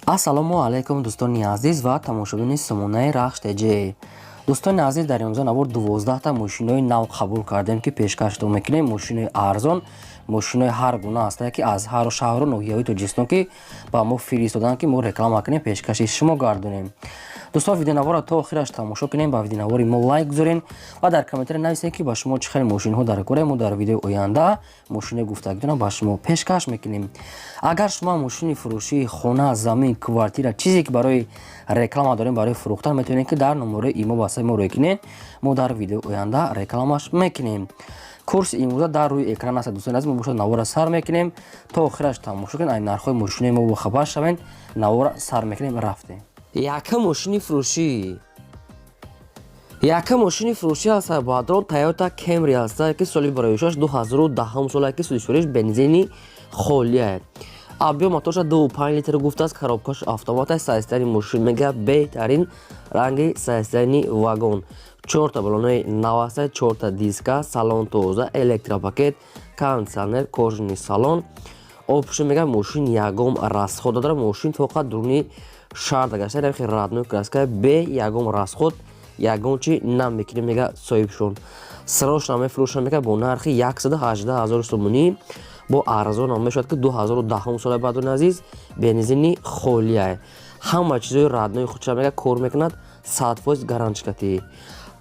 Ассалому алайкум, дӯстони азиз ва тамошобини сомонаи Рахш ТЖ. Дӯстони азиз, дар имрӯза навор 12та мошинои нав қабул кардем, ки пешкаштон мекунем. Мошинои арзон, мошинои ҳар гуна ҳастае, ки аз ҳару шаҳру ноҳияҳои Тоҷикистон, ки ба мо фиристоданд, ки мо реклама кунем, пешкаши шумо гардонем. Дӯстон, видеонаворро то охираш тамошо кунем, ба видеонавори мо лайк гузорем ва дар комментария нависем, ки ба шумо чӣ хел мошинҳо дар кора. Мо дар видеои оянда мошинои гуфтагитонро ба шумо пешкаш мекунем. Агар шумо мошини фурӯшии хона, замин, квартира, чизе ки барои реклама дорем, барои фурӯхтан, метавонед, ки дар номерои имо васаи мо рӯй кунед. Мо дар видеои оянда рекламаш мекунем. Курси имрӯза дар рӯи экран аст. Дӯстони азиз, мо бошад навора сар мекунем, то охираш тамошо кунед, ай нархҳои мошинои мо бохабар шавед. Навора сар мекунем, рафтем. Якум мошини фурӯшӣ, якум мошини фурӯшӣ аст, бародарон, Тойота Кемри аст, ки соли бароишаш 2010 сола, ки судишориш бензини холия, объём моторша 2,5 литр гуфтааст, коробкаш автомат аст. Состояние мошин мега беҳтарин, ранги состояние вагон, чорта балонои нав аст, чорта диска, салон тоза, электропакет, кондиционер, кожаный салон. Общем, мега мошин ягон расход дорад. Мошин фақат дуруни шаҳр гашта, рамхи родной краска, бе ягон расход, ягон чи намекунем, мега соҳибшон. Срочно мефурӯшам, мега, бо нархи 118 000 сомонӣ, бо арзонам мешавад, ки 2010 сола, бародарони азиз, бензини холия, ҳама чизои родной худша, мега кор мекунад, 100% гарантчикатӣ.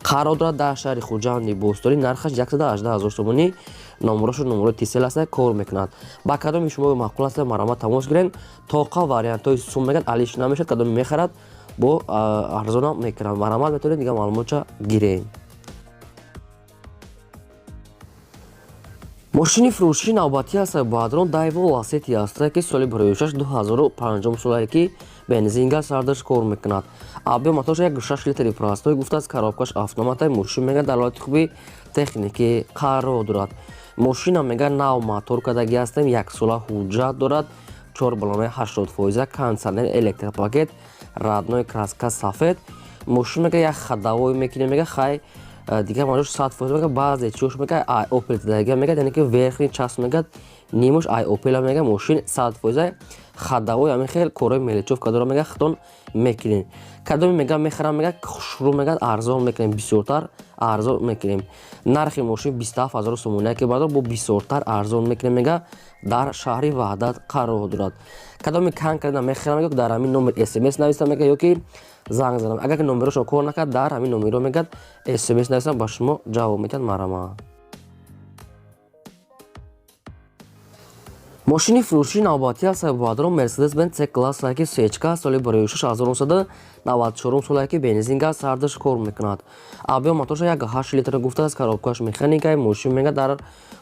Қарор дорад дар шаҳри Хуҷанди Бостонӣ. Нархаш 118 000 сомонӣ. Номерошу номерои Тисел аст, кор мекунад. Ба кадоми шумо маъқул аст, марҳамат, тамос гирен. Тоқа вариантҳои сум мегӯяд, алиш намешавад. Кадоме мехарад, бо арзонам мекунад. Марҳамат, метавонед дига маълумотша гирен. Мошини фурӯшии навбатӣ аст, бародарон, Дайво Ласети аст, ки соли бароишаш 2005 солае, ки бензинга сардаш кор мекунад. Объём моторша 1,6 литри простой гуфтааст, коробкаш автомата. Мошин мега дар ҳолати хуби техникӣ қарор дорад. Мошина мега нав мотор кардагӣ ҳастем, яксола ҳуҷҷат дорад, чор балонаи 80%, кондиционер, электропакет, родной краска сафед. Мошин мега як ходовой мекунем, мега хай дигар маҷош 100% мега. Баъзе чиёш мега ай Опел дага мега, яъне ки верхний часть мега нимош ай Опела. Мега мошин 100% ходовой, ҳамин хел корҳои мелочёвка дора, мега худтон мекунем. Кадоме мега мехарам, мега хушрӯ, мега арзон мекунем, бисёртар арзон мекунем. Нархи мошин 27 000 сомонӣ, ки бардор бо бисёртар арзон мекунем, мега дар шаҳри Ваҳдат қарор дорад. Кадоме конкретно мехарам, мега дар ҳамин номер смс нависам, мега, ё ки занг занам. Агар ки номерошон кор накард, дар ҳамин номеро мегӯяд смс нависам, ба шумо ҷавоб медиҳад. Марҳамат. Мошини фурӯшии навбатӣ аст, бародарон, Мерседес Бенз С класс, ки сечка, соли бароишаш 1994 солае, ки бензинга сардаш кор мекунад. Объём моторша 1,8 литр гуфтааст, коробкаш механика. Мошин мега дар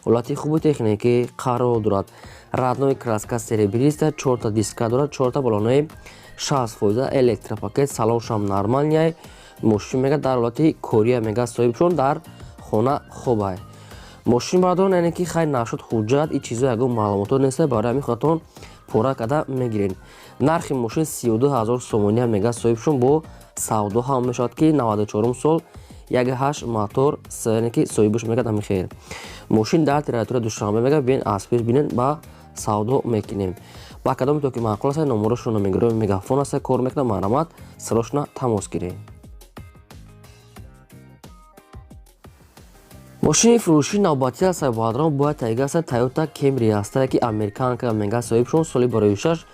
ҳолати хуби техникӣ қарор дорад. Родной краска серебристая, чорта диска дорад, чорта балонаи 60%, электропакет, салоншам нормальный. Мошин мега дар ҳолати кория, мега соҳибшон дар хона хобай. Мошин, бародарон, яъне ки хай нашуд ҳуҷҷат, и чизо ягон маълумото нест, барои ҳамин худатон пурра карда мегиред. Нархи мошин 32 000 сомонӣ, мега соҳибшон, бо савдо ҳам мешавад, ки 94 сол, 1,8 мотор, яъне ки соҳибаш мегӯяд ҳамин хел. Мошин дар территория Душанбе, мега биен аз пеш бинен, ба савдо мекунем. Ба кадоме то ки маъқул аст, номерошонро мегирем, мегафон аст, кор мекунад, марҳамат, срочно тамос гиред. Мошини фурӯшии навбатӣ аст, бародарон, бояд тайга аст, Тойота Кемри аст, ки американка, мега соҳибшон, соли бароишаш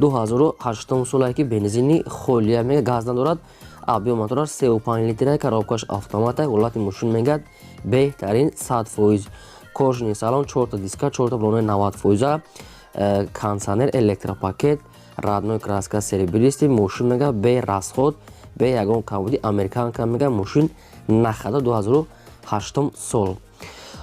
2008 солае, ки бензини холия, мега газ надорад. Объём мотораш 3,5 литра, коробкаш автомата. Ҳолати мошин мегӯяд беҳтарин, 100%, кожаный салон, чорта диска, чорта балонаи 90%, кондиционер, электропакет, родной краска серебристый. Мошин мега бе расход, бе ягон камбуди, американка, мега мошин нахада, 2008 сол.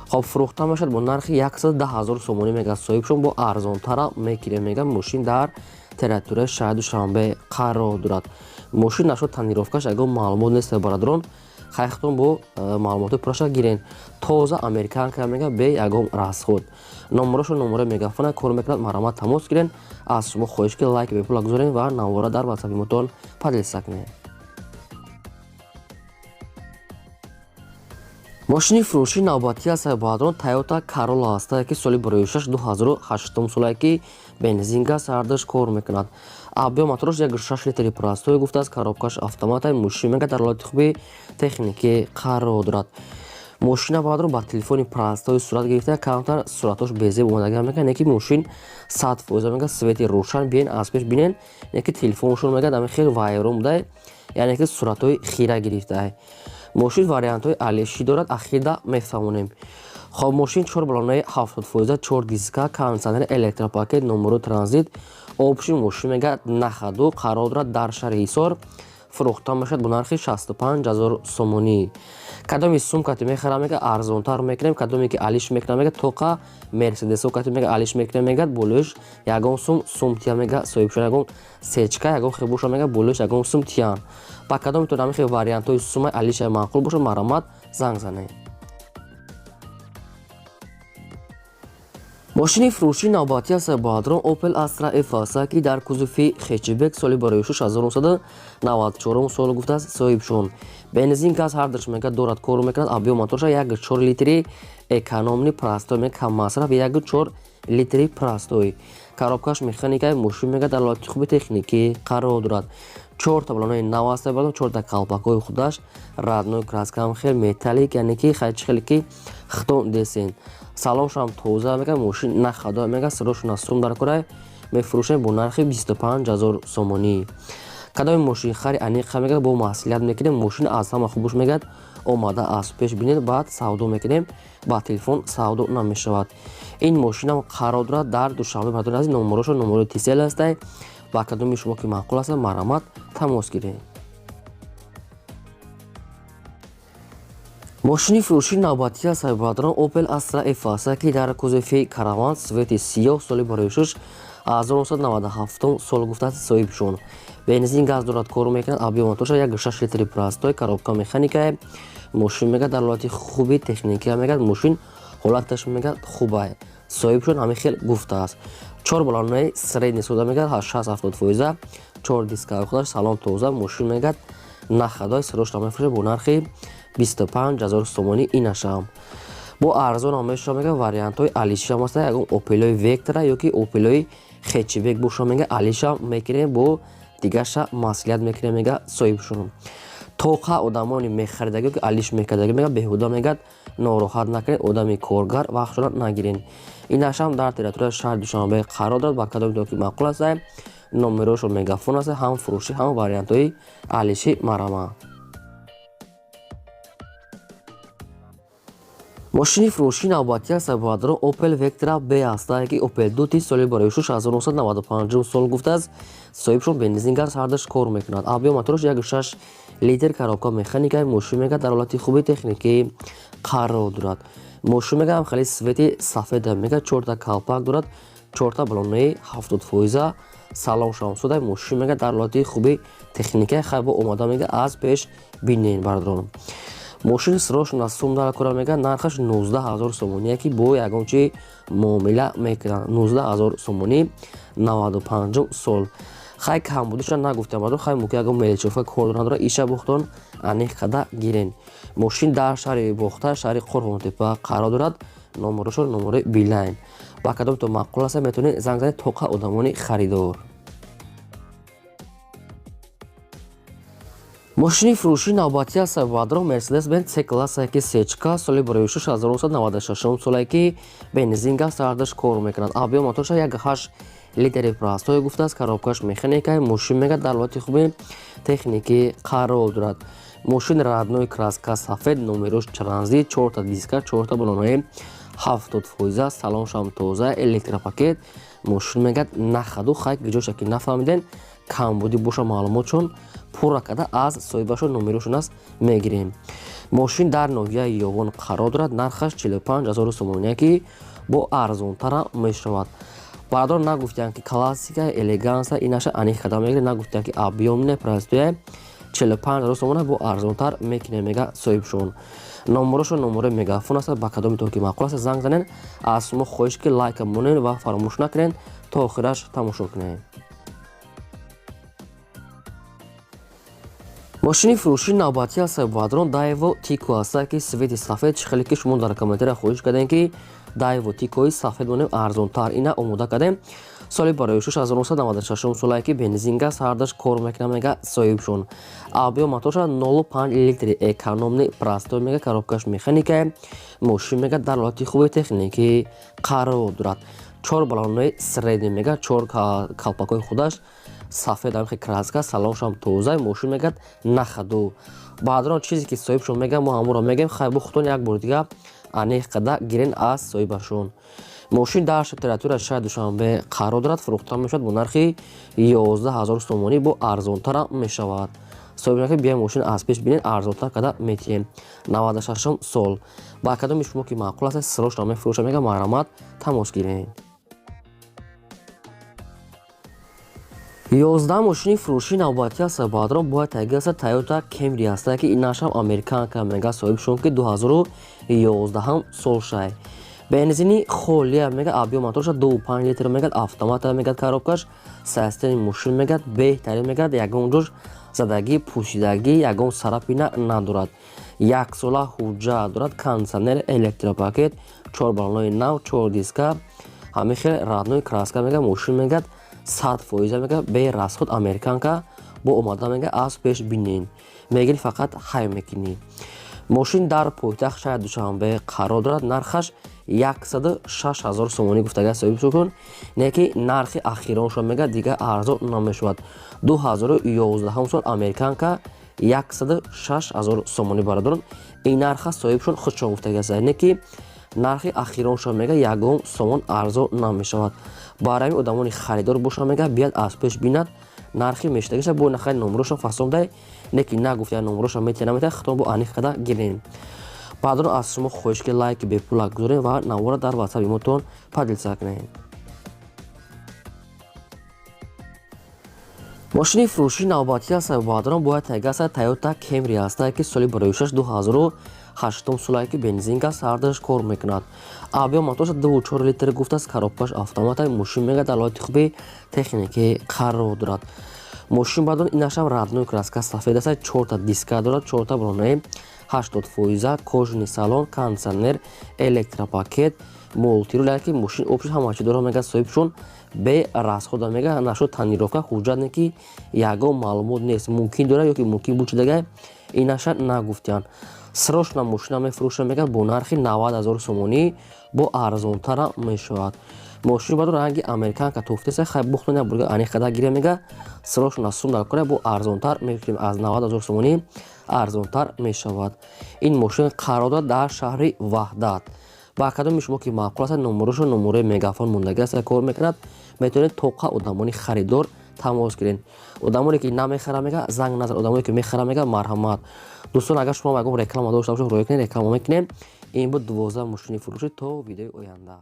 Хоб, фурӯхта мешавад бо нархи 110 000 сомонӣ, мега соҳибшон, бо арзонтара мекунем, мега мошин дар территорияи шаҳри Душанбе қарор дорад. Мошин нашуд тонировкаш, ягон маълумот нест, бародарон, хайхтон бо маълумоти пурраша гирен. Тоза американка, мега бе ягон расход. Номерошо номерои мегафона, кор мекунад, марҳамат, тамос гирен. Аз шумо хоҳиш ки лайк бепула гузорем ва навора дар ватсапи мотон поделиться кунед. Мошини фурӯшии навбатӣ аст, бародарон, Тойота Карола аст, ки соли бароишаш 2008 солае, ки Бензин, газ ҳардаш кор мекунад. Объём мотораш 1,6 литри простой гуфтааст, коробкаш автомата. Мошин мега дар ҳолати хуби техникӣ қарор дорад. Мошина баъдро ба телефони простой сурат гирифта, камтар суратош безеб омадага мега, не ки мошин 100% мега, свети рӯшан, биен аз пеш бинен, не ки телефоншон мега дами хеле вайрон буда, яъне ки суратҳои хира гирифта. Мошин вариантҳои алишӣ дорад, ахирда мефаҳмонем. Хоб, мошин чор балонаи 70%, чор диска, кондитсионер, электропакет, номеро транзит. Общий мошин мега на ходу қарор дорад дар шаҳри Ҳисор, фурӯхта мешавад бо нархи 65 ҳазор сомонӣ. Кадоми сум кати мехарам, мега, арзонтар мекунем. Кадоме ки алиш мекунам, мега, тоқа Мерседесо кати, мега, алиш мекунем, мега, болош ягон сум сум тия, мега, соҳибшон ягон сечка, ягон хел боша, мега, болош ягон сум тиян. Ба кадомитон ҳамин хел вариантҳои сумаи алиша маъқул боша, марҳамат, занг занед. Мошини фурӯши навбатӣ аст, баъдрон Opel Astra F аст, ки дар кузови хэтчбек, соли барои 1994 сол гуфтааст соҳибшон. Бензин, газ ҳардаш мега дорад, кор мекунад. Объём моторша 1,4 литри экономный простой, мега, каммасраф, 1,4 литри простой, коробкаш механикаи. Мошин мега дар ҳолати хуби техникӣ қарор дорад. Чорта балонаи нав аст, чорта калпакҳои худаш родной, краскам хел металлик, яъне ки хайчи хеле ки хитон десен, салоншам тоза. Мега, мошин на ходу, мега, сирошона сум дар кора. Мефурӯшем бо нархи 25 ҳазор сомонӣ. Кадоми мошинхари аниқа, мега, бо маслиҳат мекунем. Мошин аз ҳама хубуш мегӯяд, омада аз пеш бинед, баъд савдо мекунем, ба телефон савдо намешавад. Ин мошинам қарор дорад дар Душанбе, бардори азиз, номерошо номерои Тисел ҳастай. Ба кадоми шумо ки маъқул аст, марҳамат, тамос гиред. Мошини фурӯши навбатӣ аст, бародарон, Opel Astra F аст, ки дар кузови караван, цвети сиёҳ, соли барои 1997 сол гуфтааст соҳибшон. Бензин, газ дорад, кор мекунад. Объём моторша 1,6 литри простой, коробка механикае. Мошин мега дар ҳолати хуби техникия, мегӯяд, мошин ҳолаташ, мегӯяд, хубае, соҳибшон ҳамин хел гуфтааст. Чор балонаи средний суда, мегӯяд, 60-70%, чор диска худаш, салон тоза. Мошин, мегӯяд, на ходу, сирошта мефурӯшад бо нархи 25 ҳазор сомонӣ. Инашам бо арзонам мешава, мега, вариантҳои алишиам аста. Ягон Опелои Вектра ёки Опелои хэтчбек боша, мега, алишам мекунем, бо дигарша маслиҳат мекунем, мега соҳибшон. Тоқа одамони мехаридагӣ ки алиш мекардагӣ, мега, беҳуда, мегӯяд, нороҳат накунед, одами коргар вақтшона нагирен. Инашам дар территорияи шаҳри Душанбе қарор дорад. Ба кадоми ки маъқул аст, номерошо Мегафон аст, ҳам фурӯшӣ, ҳам вариантҳои алиши марҳамат. Мошини фурӯши навбатӣ аст, бародарон, Opel Vectra B аст, ки Opel Duty, соли барои 1995 сол гуфтааст соҳибшон. Бензин, газ ҳардаш кор мекунад. Объём мотораш 1,6 литр, коробка механика. Мошин, мега, дар ҳолати хуби техникӣ қарор дорад. Мошин, мега, хеле цвети сафед, мега, чорта калпак дорад, чорта балонаи 70%, салон шамсуда. Мошин, мега, дар ҳолати хуби техника. Хай, бо омада, мега, аз пеш бинен, бародарон. Мошин сирошона сум дар кора, мега, нархаш 19 ҳазор сомоние, ки бо ягон чи муомила мекунанд. 19 ҳазор сомонӣ, 95 сол. Хай, камбудиша нагуфтам, бародарон. Хай, мумкин ягон мелочёвка кор надора, иша бухтон аниқ када гирен. Мошин дар шаҳри Бохтар, шаҳри Қурғонтепа қарор дорад. Номерошо номерои Билайн. Ба кадомто маъқул аст, метавонед занг занед, тоқа одамони харидор. Мошини фурӯши навбатӣ аст, бародарон, Мерседес Бенз С класса, ки сечка, соли барои 1996 соле, ки бензин, газ ҳардаш кор мекунад. Объём моторша 1,8 литри простой гуфтааст, коробкаш механика. Мошин, мега, дар ҳолати хуби техникӣ қарор дорад. Мошин родной краска сафед, номерош транзит, чорта диска, чорта балонаи 70%, салоншам тоза, электропакет. Мошин, мегӯяд, на ходу. Хай, гиҷоша ки нафаҳмиден, камбудӣ боша, маълумотшон пурра карда аз соҳибашон, номерошон аст, мегирем. Мошин дар ноҳияи Ёвон қарор дорад, нархаш 45 ҳазору сомоние, ки бо арзонтара мешавад. Бародарон, нагуфтиям, ки классика элеганса, инаша аниқ карда мегирем. Нагуфтиям, ки объёмне простое. 45 ҳазор сомона, бо арзонтар мекунем, мега соҳибшон. Номерошон номерои Мегафон аст. Ба кадоми ки маъқул аст, занг занед. Аз шумо хоҳиш, ки лайка монед ва фаромӯш накунед, то охираш тамошо кунед. Мошини фурӯши навбатӣ аст, бародарон, Дайво Тико аст, ки цвети сафед. Чӣ хеле ки шумо дар комментария хоҳиш кардем, ки Дайво Тикои сафед монем, арзонтар, ина омода кардем. Соли барои 1996 солае ки бензин газ ҳардаш кор мекунад, мега соҳибшон. Объём моторша 0,5 литри, экономный, простой, мега коробкаш механика. Мошин мега дар ҳолати хуби техникӣ қарор дорад. Чор баллонои средний, мега чор калпакҳои худаш сафед, ҳамихе краска, салоншам тоза. Мошин мегӯяд на ходу. Баъдан чизе ки соҳибшон мегӯяд, мо ҳамонро мегӯем. Хай, бо худтон як бори дига аниқ қада гирен аз соҳибашон. Мошин дар территорияи шаҳри Душанбе қарор дорад, фурӯхта мешавад бо нархи 11 000 сомонӣ, бо арзонтарам мешавад. Соҳиб ки биёй мошин аз пеш бинед, арзонтар карда метиҳем. 96 сол. Ба кадоми шумо ки маъқул аст, срочно мефурӯшад, мега, марҳамат, тамос гиред. 11 мошини фурӯшии навбатӣ аст, баъдрон бояд таги аст Toyota Camry аст, ки инашам американка, мега соҳибшон ки 2011 сол шай. Бензини холия, мега объём моторша 2,5 литр, мегад автомата, мегад коробкаш состояни мошин мегад беҳтарин, мегад ягон ҷош задагӣ, пӯшидагӣ, ягон царапина надорад. Яксола ҳуҷҷат дорад, кондитсионер, электропакет, чор баллонои нав, чор диска, ҳамин хел родной краска, мега мошин мегад 100%, мега бе расход американка. Бо омада мега аз пеш бинен, мегири, фақат ҳай мекунӣ. Мошин дар пойтахт шаҳри Душанбе қарор дорад. Нархаш 106 000 сомонӣ гуфтага соҳиб кун, не ки нархи ахироншо, мега дигар арзон намешавад. 2011 сол американка 106 000 сомонӣ, бародарон. Ин нарха соҳибшон худшон гуфтагааст, не ки нархи ахироншо, мега ягон сомон арзон намешавад. Барои одамони харидор боша, мега биёд аз пеш бинад нархи мешудагиша. Бо нахари номерошон фасондай, не ки нагуфта номерошон метия наметия, худтон бо аниқ када гирем. Баъдон аз шумо хоҳиш ки лайки бепула гузорем ва навора дар ватсап имотон поделиться кунем. Мошини фурӯшии навбатӣ аст, баъдрон бояд таги аст Toyota Camry аст, ки соли бароишаш 2008 солае ки бензин газ ҳардаш кор мекунад. Объём моторша 2,4 литр гуфтааст, коробкаш автомата. Мошин мега дар ҳолати хуби техникӣ қарор дорад. Мошин баъдон инашам родной краска сафед аст, чорта диска дорад, чорта баллонаи 80%, кожаный салон, кондитсионер, электропакет, мультируль, яъне ки мошин общий ҳама чи дорад, мега соҳибшон бе расхода, мега нашуд тонировка, ҳуҷҷат не ки ягон маълумот нест, мумкин дорад ё ки мумкин буд шудага, инаша нагуфтиянд. Срочно мошина мефурӯшад, мега бо нархи 90 000 сомонӣ, бо арзонтарам мешавад. Мошини баъдон ранги американка туфтеса. Хай, бухтон як бурга аниқ када гиря, мега срочно сум дар кора, бо арзонтар мекунем, аз 90 000 сомонӣ арзонтар мешавад. Ин мошин қарор дорад дар шаҳри Ваҳдат. Ба кадоми шумо ки маъқул аст, номерошо номерои мегафон мондагӣ аст, кор мекунад, метавонед тоқа одамони харидор тамос гиред. Одамоне ки намехарад, мега занг назар, одамоне ки мехарад, мега марҳамат. Дӯстон, агар шумо ягон реклама дошта бошед, рӯя кунед, реклама мекунем. Ин буд 12 мошини фурӯшӣ. То видеои оянда.